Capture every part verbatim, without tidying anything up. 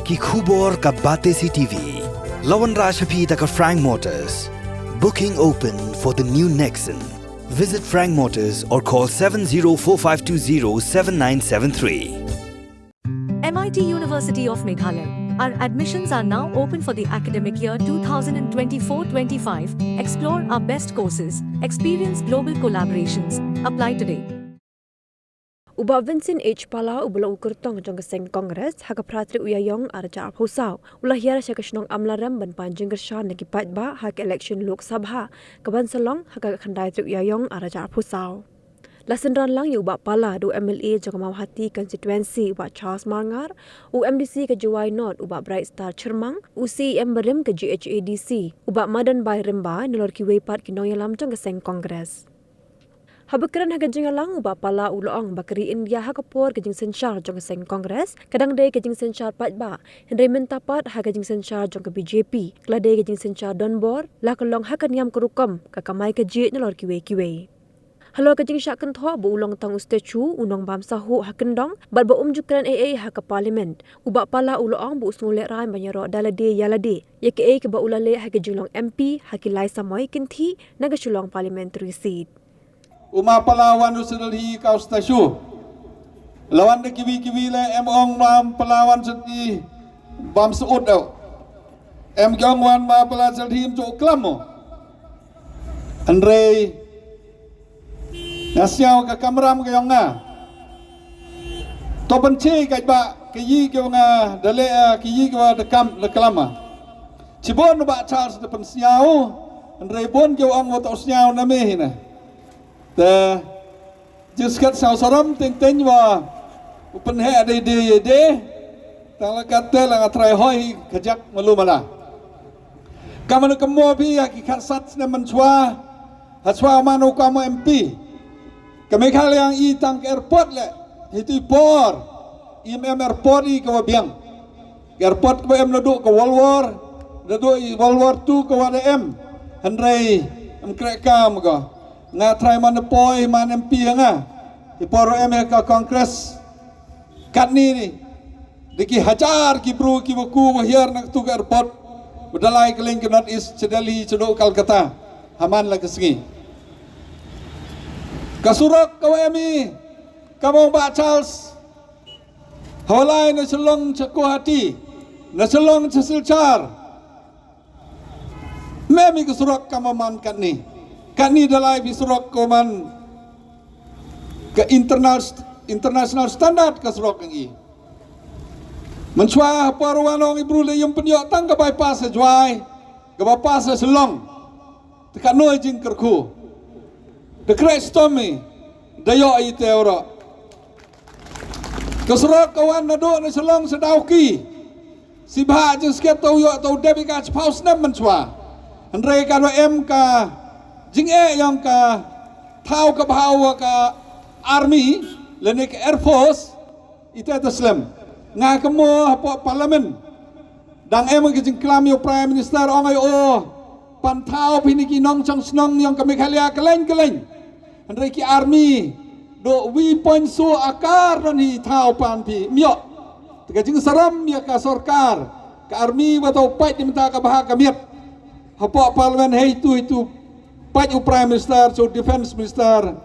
Ki khubor ka Batesi T V. La wanrah sha phi da ka Frank Motors. Booking open for the new Nexon. Visit Frank Motors or call seven zero four five two zero seven nine seven three. M I T University of Meghalaya. Our admissions are now open for the academic year two thousand twenty-four twenty-five. Explore our best courses, experience global collaborations. Apply today. U Bah Vincent H Pala uba long u kyrtong jong ka seng Congress ha ka phra tarik u Ïaïong arhajar arphew saw u la hiar sha ka shnong Amlarem ban pan jingkyrshan na ki paidbah ha ka election Lok Sabha ka ban sa long ha ka khyndai tarik u Ïaïong arhajar arphew saw. La synran lang ïa u Bah Pala da u M L A jong ka Mawhati constituency u Bah Charles Marngar, u M D C ka Jowai North u Bah Bright Star Chyrmang, u C E M barim ka G H A D C u Bah Madan Bai Rymbai nalor kiwei pat ki nongïalam jong ka seng Congress. Haba kren ha ka jingïalang u Bah Pala u la ong ba ka ri India ha ka por ka jingsynshar jong ka seng Congress ka dang dei ka jingsynshar paidbah, hynrei mynta pat ha ka jingsynshar jong ka B J P ka la dei ka jingsynshar donbor, la ka long ha ka niam ka rukom, ka kamai kajih nalor kiwei kiwei. Halor ka jingshah kynthoh ba u long tang u statue, u nongbam sahuh ha kyndong bad ba um ju kren ei ei ha ka Parliament, u Bah Pala u la ong ba u sngew lehraiñ ban ïaroh da lade ïa lade ïa kaei kaba u la leh ha ka jinglong M P ha ki lai samoi kynthih na ka Shillong Parliamentary Seat. U Ma Pala wan u sdang hi ka u statue. La wan da kiwi kiwi leh, em ong Ma Pala wan sdang hi bam sut daw. Em jong wan Ma Pala sdang hi em ju klam mo. Hynrei nga sngew ka kamram ka jong nga. To pynche ka ba ka yi ka nga da leh, ka yi ka da kam da klam. Chibun u Bah Charles da pynsngew, hynrei bun ki ong wa to sngew na me hi na. Te jingsket saw saram teng teng wa u pynheh dei dei dei. Tang la kat te la nga trai hoi hi kajak malu mala. Ka manu ka mo phi ha ki khat sat snem mynshwa, ha shwa man u ka mo M P. Ka Meghalaya i tang ka airport leh, hi tu i por, im em airport i ka wa biang. Ka airport ka wa em naduh ka World War, naduh i World War Two ka wa da em. Hynrei em kreh kam ka. Nga trai man poi man M P ha nga. I por em ka Congress. Katni ni. Da ki hajar ki bru ki wa ku wa hiar na tu ka airport. Wa da lai ka leng ka North East cha Delhi cha do Calcutta. Ha man la ka sngi. Ka surok ka wa em i. Ka mong Bah Charles. Hawalai na Shillong cha Guwahati. Na Shillong cha Silchar. Mem i ka surok ka ma man katni. Katni da lai phi surok ka man ka internal, international standard ka surok ang i. Mynshwa ha por wa nong i bru le yum pynïoh tang ka bypass ha Jowai, ka bypass ha Shillong. Te ka noi jingkyrkhu. Da kreh stom i, da ïoh i te oro. Ka surok ka wan naduh na Shillong sha Dawki. Sibha jingsket to ïoh to dep i ka chiphaw snem mynshwa. Hynrei ka do em ka jingeh yong ka thaw ka bhaw ka army lane ka air force ite ta slem. Nga ka mo hapoh parliament. Dang em ka jingklam ïa u Prime Minister ong ai o pan thaw phi ni ki nongchong shnong yong ka Meghalaya ka leng ka leng. Hynrei ki army do wi point so akar don hi thaw pan phi myo. Te ka jingsaram ïa ka sorkar ka army wa to pait di mynta ka bha ka miat. Hapoh parliament hei tu hei tu pait u Prime Minister, so Defence Minister.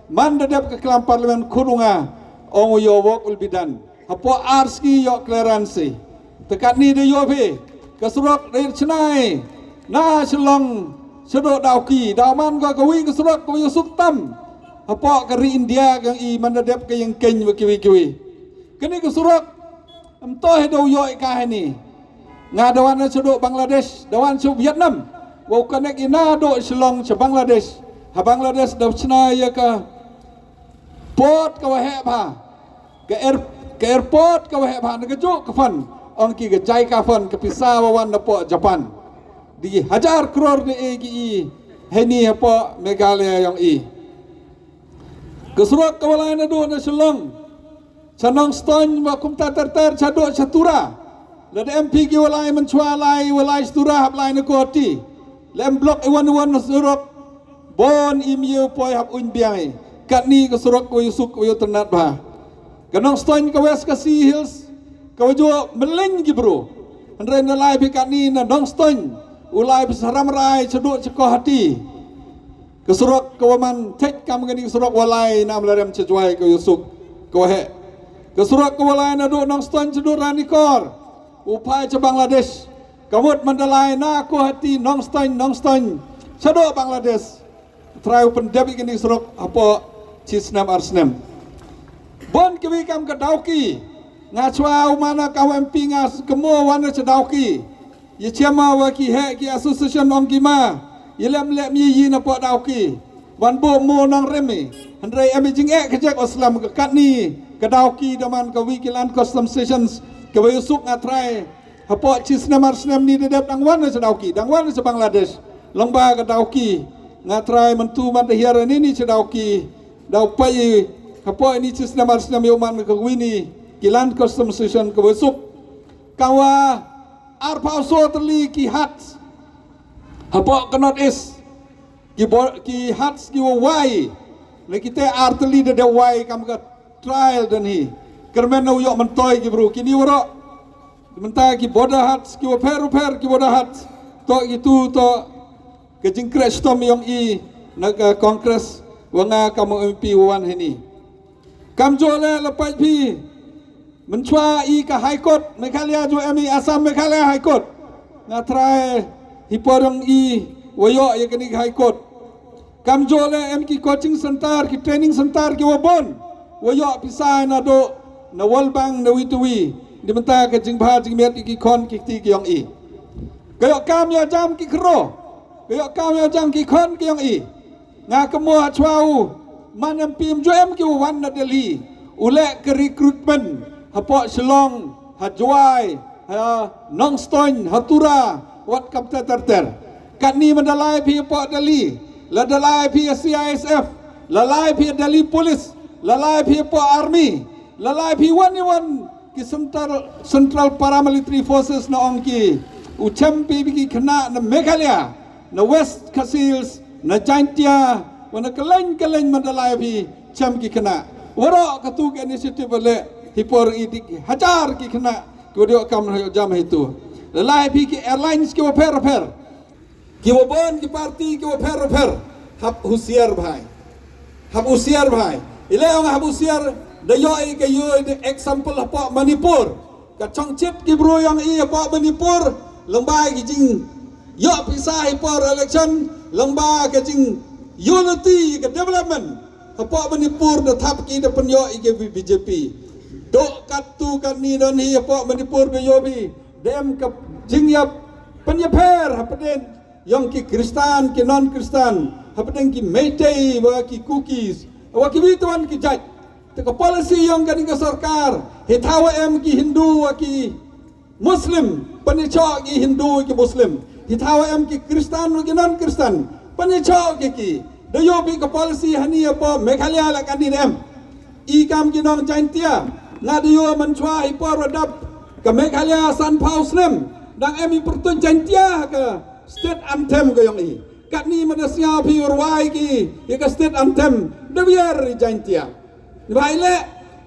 Man da dep ka klam parliament khun u nga ong your work will be done. Hapoh ar sngi ïoh clearance. Te katni da ïoh phi ka surok da ïa chnai na Shillong shaduh Dawki, daw man ka kawi ka surok kawi suk tam. Hapoh ka ri India ka i man da dep ka ïeng keiñ wa kiwi kiwi. Kani ka surok em to he daw ïoh i ka he ni. Nga dawan na shaduh Bangladesh, dawan shaduh Vietnam. Wa u connect i na duh Shillong sha Bangladesh. Ha Bangladesh daw chnai ïa ka port ka wa heh bha. Ka air, ka airport ka wa heh bha na ka juk ka fund. Ong ki ka JICA fund ka pisa wa wan na poh Japan. Di hajar crore de e ki i heni hapoh Meghalaya yong i. Ka surok ka wa lai na duh na Shillong. Cha Nongstoiñ wa kumta ter ter cha duh cha Tura. Lada em phi ki wa lai mynshwa lai wa lai cha Tura hap lai na Guwahati. La em block i wan i wan na surok. Bon im ïew poi hap uiñ biang i. Katni ka surok wa ïu suk wa ïu ternat bha. Ka Nongstoiñ ka West Khasi Hills. Ka wa ju mling ki bru. Hynrei na lai phi katni na Nongstoiñ, u lai phi saram rai shaduh cha Guwahati. Ka surok ka wa man thik kam kani ka surok wa lai na Mlarem cha Jwai ka wa suk ka wa heh. Ka surok ka wa lai naduh Nongstoiñ shaduh Ranikor, u phai cha Bangladesh. Ka mut man da lai na Guwahati, Nongstoiñ, Nongstoiñ shaduh Bangladesh. Trai u pyndep ïa kani ka surok hapoh chi snem ar snem. Bun kiwi kam ka Dawki. Nga chwa u man kam M P nga kynmaw wan cha Dawki. Ïa chema wa ki heh ki association ong ki ma, ïa lem lem ïa ïa na poh Dawki. Wan buh mo nongrim i. Hynrei em i jingeh ka jek wa slam ka katni ka Dawki da man ka wi ki land customs stations ka wa ïa suk nga trai. Hapoh chi snem ar snem ni da dep dang wan na cha Dawki, dang wan na cha Bangladesh. Long ba ka Dawki nga trai myntu man da hiar ni ni cha Dawki. Daw pai hapoh ni chi snem ar snem ïa u man ka wi ni ki land customs station ka wa suk. Ka wa arphaw so tylli ki hats hapoh ka North East, ki bor, ki hats ki wa wai. Na kite ar tylli da da wai kam ka trial dan hi. Kyrmen na u ïoh myntoi ki bru kini waroh. Mynta ki border hats ki wa pher u pher ki border hats. To ki tu to ka jingkhreh stom yong i na ka Congress wa nga kam M P wa wan hini. Kam jole la pait phi. Mynchwa i ka High Court Meghalaya ju em i Assam Meghalaya High Court. Nga trai hi porong i wa ïoh ïa kani ka High Court. Kam jole em ki coaching center ki training center ki wa bun wa ïoh pisa na do na World Bank na wi tu wi. Di mynta ka jingbha jingmiat ki khon ki kti ki yong i. Ka ïoh kam ïoh jam ki khro. Ka ïoh kam ïoh jam ki khon ki yong i. Nga kynmaw ha chwa u man em pim ju em ki u wan na Delhi u leh ka recruitment hapoh Shillong, ha Jowai, ha Nongstoiñ, ha Tura, wat kam ter ter ter. Katni man da lai phi hapoh Delhi, la da lai phi C I S F, la lai phi Delhi Police, la lai phi hapoh Army, la lai phi wan i wan ki central, central paramilitary forces na ong ki u chem phi ki khynnah na Meghalaya, na West Khasi Hills, na Jaintia, wa na kylleng kylleng man da lai phi chem ki khynnah. Waroh ka tu ka initiative le hi por i dik hajar ki khynnah ki wa dio kam jam hi tu. La lai phi ki airlines ki wa pher pher. Ki wa bun ki party ki wa pher pher. Hap husiar bhai. Hap husiar bhai. I le ong hap husiar da ïoh i ka ïoh i example hapoh Manipur. Ka chongchit ki bru yong i hapoh Manipur, lengba ki jing ïoh pisa hi por election, lengba ka jing unity ka development hapoh Manipur da thap ki da pynïoh i ka B J P. Dok kat tu kat ni don hi hapoh Manipur da ïoh bi da em ka jingïap pynïapher hapdeng yong ki Kristan ki non Kristan, hapdeng ki Meitei wa ki Kukis wa ki wi tuan ki jait. Te ka policy yong kani ka sorkar, hi thawa em ki Hindu wa ki Muslim, pynïachoh ki Hindu wa ki Muslim. Hi thawa em ki Kristan wa ki non Kristan, pynïachoh ki ki. Da ïoh bi ka policy hani hapoh Meghalaya la kani da em. I kam ki nong Jaintia, nga da ïoh mynchwa hi por wa dap ka Meghalaya san phaw snem dang em i pyrtuit Jaintia ha ka state anthem ka yong i. Katni man da sngaw phi u rwai ki ïa ka state anthem da wiar i Jaintia. Ni bai le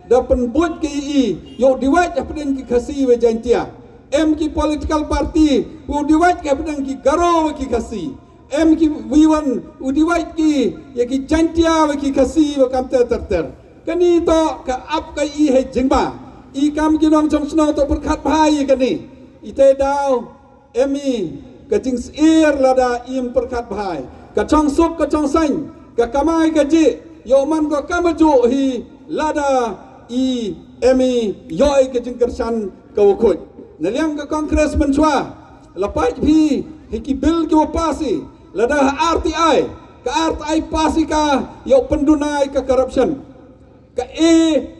da pynbuit ki i ïoh diwait hapdeng ki Khasi wa Jaintia. Em ki political party ïoh diwait ki hapdeng ki Garo wa ki Khasi. Em ki wi wan u diwait ki ïa ki Jaintia wa ki Khasi wa kam ter ter ter. Kani to ka ap ka i he jingba. I kam ki nong chong shnong to pyrkhat bha ïa kani. I te daw em i ka jingsir lada im pyrkhat bha. Ka chong suk ka chong saiñ ka kamai ka ji ïoh man ka kam ju hi lada i em i ïoh i ka jingkyrshan ka wa khuid. Na liang ka Congress mynchwa la pait phi hi ki bill ki wa pass i lada ha R T I, ka R T I pass i ka ïoh pynduna i ka corruption. Ka e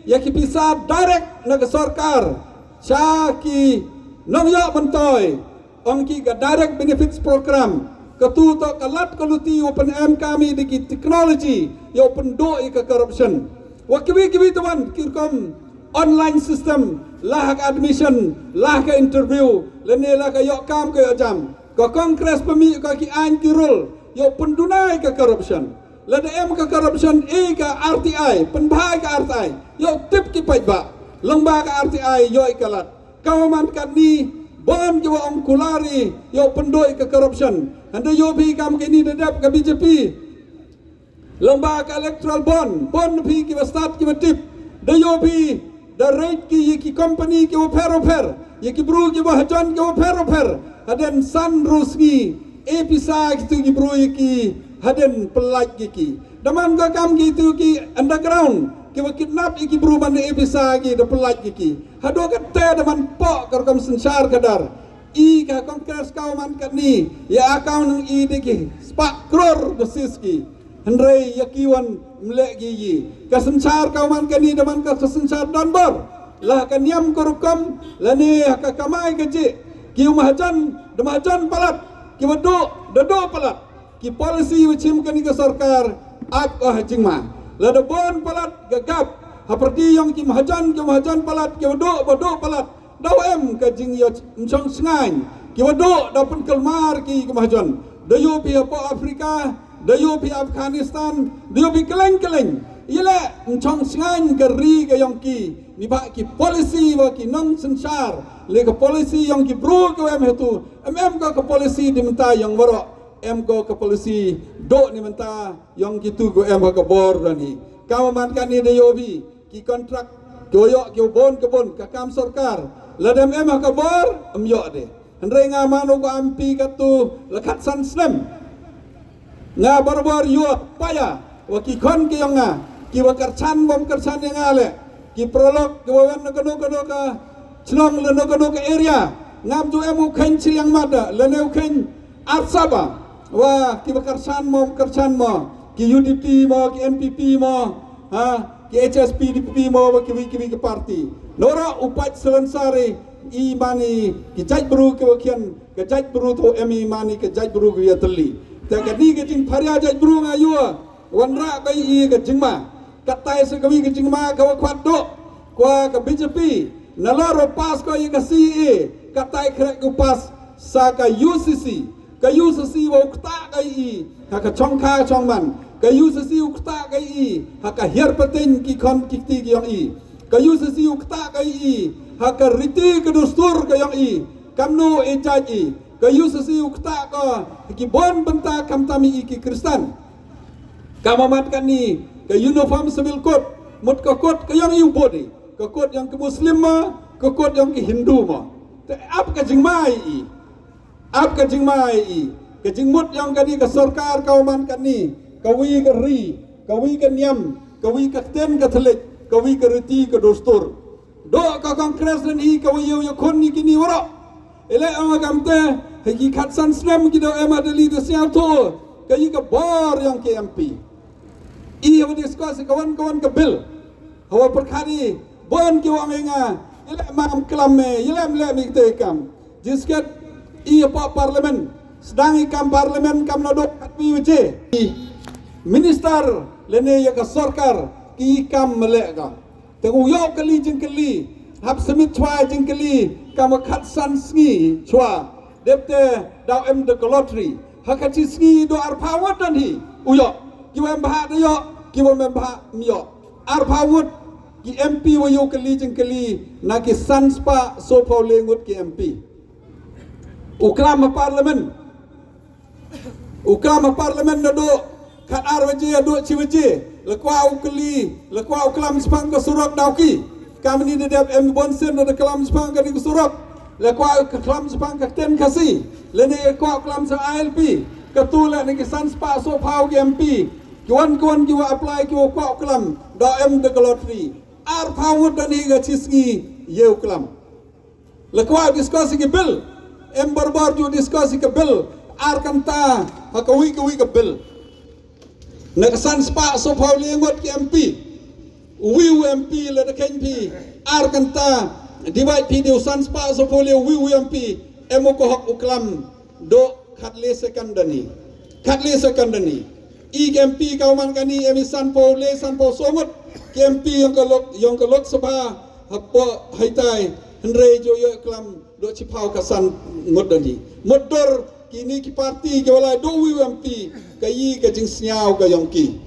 ïa ki pisa direct na ka sorkar cha ki nong ïoh myntoi, ong ki ka direct benefits program. Ka tu to ka lad ka luti wa pyn em kami da ki technology ïoh pynduh i ka corruption. Wa kiwi kiwi tuan ki rukom online system, la ha ka admission, la ha ka interview, lane la ka ïoh kam ka ïoh jam. Ka Congress pynmih ka ki aiñ ki rule ïoh pynduna i ka corruption. Lada em ka corruption i ka R T I, pynbha i ka R T I, ïoh tip ki paidbah. Lengba ka R T I ïoh i ka lad. Ka wa man katni, bun ki wa ong kular i, yow pynduh ka corruption. Hynda yow phi kam kini da dep ka B J P. Lamba ka electoral bond, bond phi ki wa stad ki wa tip. Da yow phi, da rate ki ya ki company ki wa pher wa pher. Ya ki bru ki wa hajan ki wa pher wa pher. Hadien san ru sngi, e pisa ki tu ki bru ya ki, hadien pynlait ki ki. Da man ka kam ki tu ki underground, ki wa kidnap ya ki bru ban e pisa ki da pynlait ki ki. Haduh katte da man pok ka rukom synshar khadar. I ka Congress ka wa man katni, ya account i da ki spah kror basis ki. Hynrei ya ki wan mleh ki yi. Ka synshar ka wa man katni da man ka synshar donbor. La ka niam ka rukom, lane ka kamai ka jih. Ki wa mahajan, da mahajan palat. Ki wa duh, da duh palat. Ki policy wa chim kani ka sorkar, ap ka ha jingma. Lada bun palat ka gap, ha pyrdi yong ki mahajan, ki mahajan palat, ki wa duh, wa duh palat. Da wa em ka jingïoh nchong sngaiñ. Ki wa duh, da pynkulmar ki, ki mahajan. Da yow phi hapoh Africa, da yow phi Afghanistan, da yow phi kylleng kylleng. Yaleh nchong sngaiñ ka ri ka yong ki. Ni ba ki policy wa ki nongsynshar. Le ka policy yong ki bru ki wa em hatu. Em em ka, ka policy di mynta yong waroh. Em ko ka policy duh ni mynta yong ki tu ko em ha ka bor da ni. Ka wa man kani da yow phi ki kontrak, ki wa yoh, ki wa bun, ki bun, ka kam sorkar. Lada em em ha ka bor, em yoh de. Hynrei nga man u ko M P ka tu la khatsan snem. Nga barabor yoh paya, wa ki khon ki yong nga, ki wa kyrchan bom kyrchan ya nga le. Ki paralok, ki wa wan na kano kano ka chnong le na kano ka area. Ngam ju em u khein chiliang mada, le ne u khein Arsaba, wa ki wa kyrchan mo, kyrchan mo, ki U D P mo, ki N P P mo, ha, ki H S P D P mo, wa ki wi, ki wi ki party. Nora u pach selansari, i mani, ki jait bru ki wa kian, ka jait bru tu em i mani, ka jait bru ki wa teli. Te kani ka jingpharia jait bru nga yua, wanrah ka i ka jingma. Katai sa ka wi ka jingma ka wa kwat duh. Kwa ka B J P, na la ro pass ko ya ka C A A, katai khrek ko pass sa ka U C C. Ka U C C wa u ktah ka i, ha ka chongkha chongman. Ka U C C u ktah ka i, ha ka hiar pateng ki khon ki kti ki yong i. Ka U C C u ktah ka i, ha ka riti ka dustur ka yong i. Kamnu e jait i. Ka U C C u ktah ka, ha ki bun bynta khamtam i ki Kristan. Ka mamat kani, ka uniform civil code, mut ka code ka yong i u bodi, ka code yong ki Muslim ma, ka code yong ki Hindu ma. Te ap ka jingma i, ap ka jingma i, ka jingmut yong kani ka sorkar ka mamat kani, ka wi ka ri, ka wi ka niam, ka wi ka ktien ka thylliej, ka wi ka riti ka dustur. Duh ka Congress lane hi ka wa yow ya khun ni kini waroh. Ele ama kamte, ha ki khatsan snem ki daw em ha Delhi da siaw thu, ka yi ka bor yong ki M P. I ha wa discuss ka wan ka wan ka bill. Ha wa pyrkhat i, bun ki wa ong nga, yele ma am klam me, yele am le mi te kam. Jisket i ha pa parliament, sdang i kam parliament kam na dok kat pi waje. I minister lane ya ka sorkar, ki kam mele ka. Te u yoh kali jingkali, hap submit chwa jingkali, kam khatsan sngi chwa. Dep te daw em da ka lottery. Ha ka chi sngi do arphaw ngut dan hi, u yoh. Ki wa em bha da yoh, ki wa em bha em yoh. Arphaw ngut, ki M P wa yoh kali jingkali, na ki san spah sophaw le ngut ki M P. U klam ha parliament. U klam ha parliament na duh, khat ar waje, duh chi waje. La kwah u kali, la kwah u klam spang ka surok daw ki. Kam ni da dep em bun sin da klam spang ka ni ka surok. La kwah u klam spang ka ten kasi. Lane kwah u klam sa I L P. Ka tu la ni ki san spah sophaw ki M P. Ki wan ki wan ki wa apply ki wa kwah u klam. Daw em da ka lottery. Arphaw ngut dan hi ka chi sngi yoh klam. La kwah discuss ki bill. Em barbar ju discuss ki bill. Ar kanta ha ka wi ka wi ka bill. Na ka san spah sophaw le ngut ki M P. Wi u M P la da khein phi. Ar kanta. Divide phi diu san spah sophaw le wi u M P. Em u ko hok u klam. Do khat le second dani. Khat le second dani. I ki M P ka man kani em i san phaw le san phaw so ngut. Ki M P yong ka lok, yong ka Lok Sabha hapoh haitai. Hynrei jo yoh klam do chi phaw ka san ngut dani. Mut dor kini ki party ki wa lai do wi u M P ka yi ka jingsngaw ka yong ki.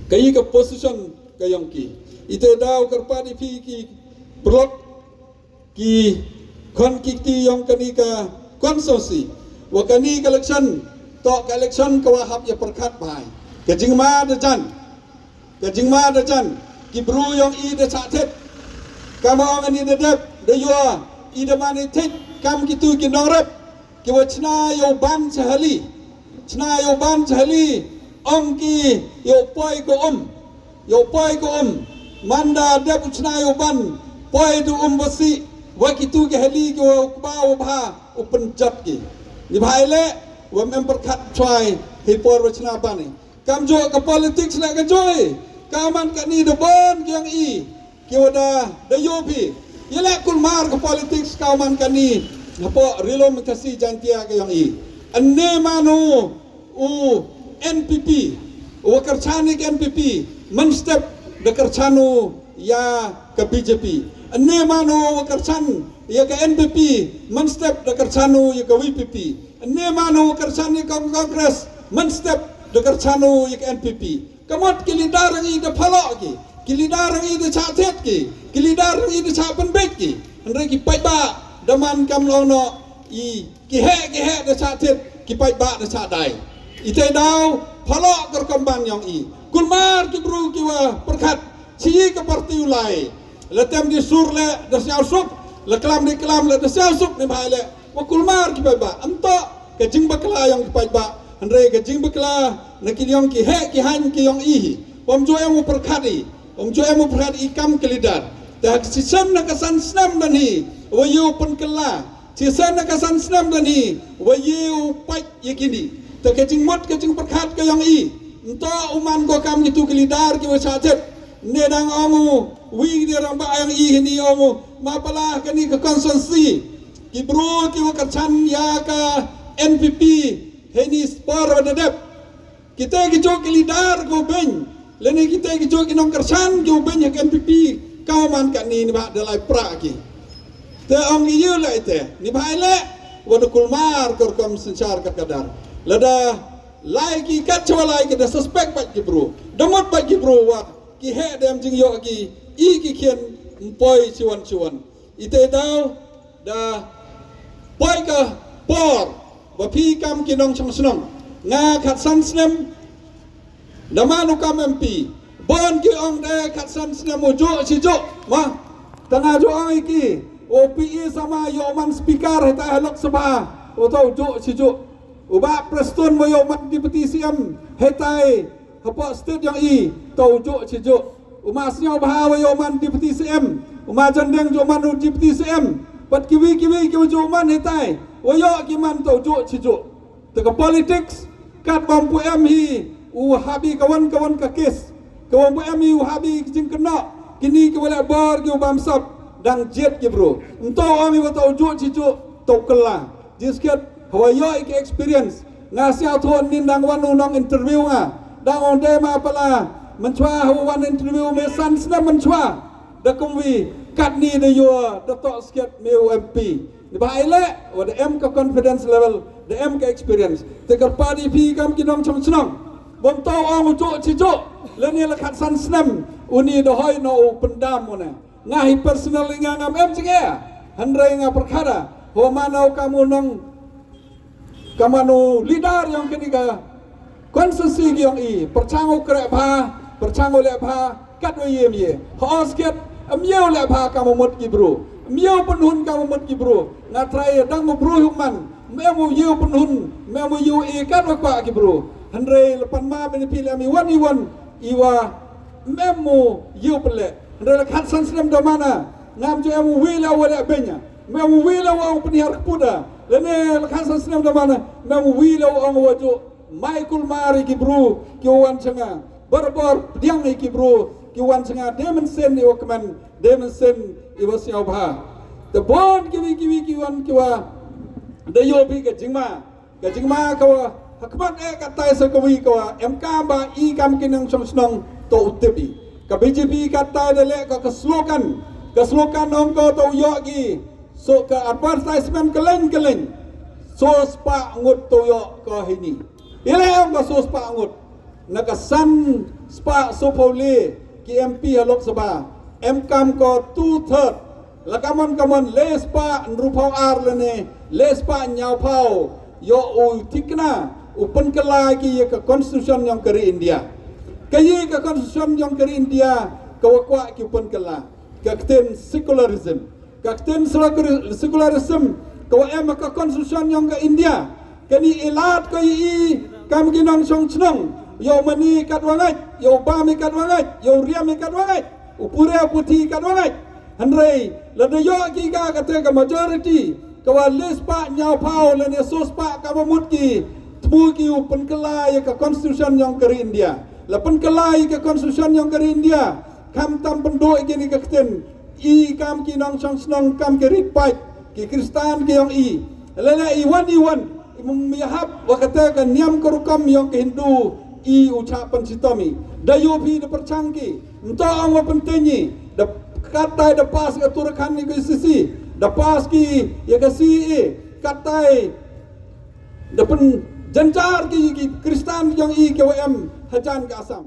Ka yi ka position ka yong ki. Ite daw kyrpad i phi ki paralok Ki khon ki kti yong kani ka constituency. Wa kani ka election, to ka election ka wa hap ya pyrkhat bha. Ka jingma da jan. Ka jingma da jan. Ki bru yong i da chah thet. Kama ong ani da dep, da yua, i da mani thet, kam kitu ki nongrep. Ki wa chna yow ban chahali. Chna yow ban chahali. Ong ki yow poi ko um. Yow poi ko um. Manda dep u chna yow ban. Poi du um basi. Wa kitu ki hali ki wa kba wa bha u pynjot ki. Ni bha ile, wa mem pyrkhat chwai, hi por wa chna ban ni. Kam jooh ka politics la ka jooh. Ka man kani da bon ki yong i. Ki wa da da yoh phi. Yaleh kulmar ka politics ka man kani. Napoh Rilum Khasi Jaintia ka yong i. Anne manu u N P P. Wa kyrchan ya ka N P P. Man step da kyrchan u ya ka B J P. Anne manu wa kyrchan ya ka N P P. Man step da kyrchan u ya ka V P P. Anne manu wa kyrchan ya ka Congress. Man step da kyrchan u ya ka N P P. Ka mut ki leader yong i da phalok ki. Ki leader yong i da chah thet ki. Ki leader yong i da chah pynbeit ki. Hynrei ki paidbah da man kam long noh i ki heh ki heh da chah thet ki paidbah da chah dai. I te daw phalok ka rukom ban yong i. Kulmar ki bru ki wa pyrkhat chi ka parti u lai. La tem di sur le da sñiaw suk. La klam di klam le da sñiaw suk ni bha ile. Wa kulmar ki paidbah. Em to ka jingbakla yong ki paidbah. Hynrei ka jingbakla na ki yong ki heh ki haiñ ki yong i hi. Wam jooh em u pyrkhat i. Wam jooh em u pyrkhat i kam ki leader. Te ha ka shisien na ka san snem dan hi. Wa yow pynkylla. Shisien na ka san snem dan hi. Wa yow pait ya kini. Te ka jingmut ka jingpyrkhat ka yong i. Em to u man ko kam kitu ki leader ki wa chah thet. Ne dang ong u wi ki rangbah yong i hini ong u ma pala kani ka constituency. Ki bru ki wa kyrchan ya ka N P P hini spor wa da dep. Kita ki jooh ki leader ko beng. Lene kita ki jooh ki nongkyrchan ki beng ya ka N P P. Ka man kani ni bha da lai pra ki. Te ong i yow le ite ni bha ile. Wa da kulmar ka rukom synshar ka kadar. Lada lai ki kat chwa lai ki da suspect bad ki bru. Da mut bad ki bru wa ki heh dem jingyoh ki i ki khian mpoi chiwan chiwan. I te daw da poi ka por ba phi kam ki nongchong chnong. Nga khatsan snem da man u kam M P. Bon ki ong de khatsan snem u jooh chi jooh ma. Tanga jooh ong i ki o P E sama yoh man speaker heta ha Lok Sabha. U to u jooh chi jooh. U Bah Prestone wa yoh man Deputy C M hetai hapoh state yong i to u jooh chi jooh. U Ma Sniawbha wa yoh man Deputy C M. U Ma Jandeng jooh man u Deputy C M. Pat kiwi kiwi ki wa jooh man hetai wa yoh ki man to u jooh chi jooh. Te ka politics kat bam pu em hi u habi ka wan ka wan ka case. Ka wan pu em hi u habi ki jingkynnoh kini ki wa leh bor ki u bam sap dang jied ki bru. Em to ong i wa to u jooh chi jooh to u kylla. Jingskhet hawa yoh i ki experience. Nga sñiawthooh nin dang wan u nong interview nga. Dang ong de ma pala mynchwa hawa wan interview me san snem mynchwa. Da kumwi katni da yoh da toh skhet me u M P. Ni bha ile wa da em ka confidence level da em ka experience. Te kyrpad i phi kam ki nongchong chnong. Bom to ong u jooh chi jooh lane la khatsan snem uni da hoi noh u pyndam une. Nga hi personally nga ngam em jingeh. Hynrei nga pyrkhat a ho mano ka mu nong ka mano leader yong kini ka constituency ki yong i pyrchang u kreh bha pyrchang u leh bha kat u yem ye. Ho skhet em ye u leh bha ka mu mut ki bru em ye u pynhun ka mu mut ki bru. Nga trai dang mu bru huk man em u ye u pynhun em u ye u e kat u kwah ki bru. Hynrei lepan ma bini phi leh mi wan i wan i wa em u ye u pynleh. Hynrei la khatsan snem da mana ngam ju em u wi la wa leh benya. Mem u wi la wa ong pynhiar kpuda lane la khatsan snem da mana mem u wi la wa ong wa ju mai kulmar i ki bru ki wan changa. Bor bor pdiang i ki bru ki wan changa de men sen i wa kmen de men sen i wa sñiawbha. Te bon kiwi kiwi ki wan ki wa da yoh bi ka jingma. Ka jingma ka wa ha khmat eh katai sa ka wi ka wa em kam ba i kam ki nongchong chnong to u tip i. Ka B J P katai da leh ka ka slogan ka slogan ong ko to u yoh ki so ka advertisement ka leng ka leng. So spah ngut to u yoh ko hini. I leh ong ko so spah ngut na ka san spah so phaw le ki M P ha Lok Sabha em kam ko two third. La kamon kamon le spah hynriewphew ar lane le spah hynñiewphew ïoh u thikna u pynkylla ki ïa ka constitution yong ka ri India. Ka ïa ka constitution yong ka ri India ka wa kwah ki u pynkylla. Ka ktien secularism. Ka ktien secularism ka wa em ha ka constitution yong ka India. Kani i lad ko i i kam ki nongshong shnong. Ïoh mani kat wa ngait, ïoh bam i kat wa ngait, ïoh riam i kat wa ngait. U pure u puthi kat wa ngait. Hynrei lada ïoh ki ka kata ka majority ka wa le spah hynñiewphew lane so spah ka wa mut ki thmu ki u pynkylla ïa ka constitution yong ka ri India. La pynkylla ïa ka constitution yong ka ri India. Kam tam pynduh ïa kini ka ktien i kam ki nongshong shnong kam ki rit paid ki Kristan ki yong i. Lele i wan i wan i mum ïahap wa kata ka niam ka rukom yong ka Hindu i u chah pynshitom i. Da yu phi da pyrchang ki mto ong wa pynteng i da katai da pas ka Uttarakhand i ka sisi da pas ki ïa ka si i katai da pynjanjar ki ki Kristan yong i ki wa em hajan ka Assam.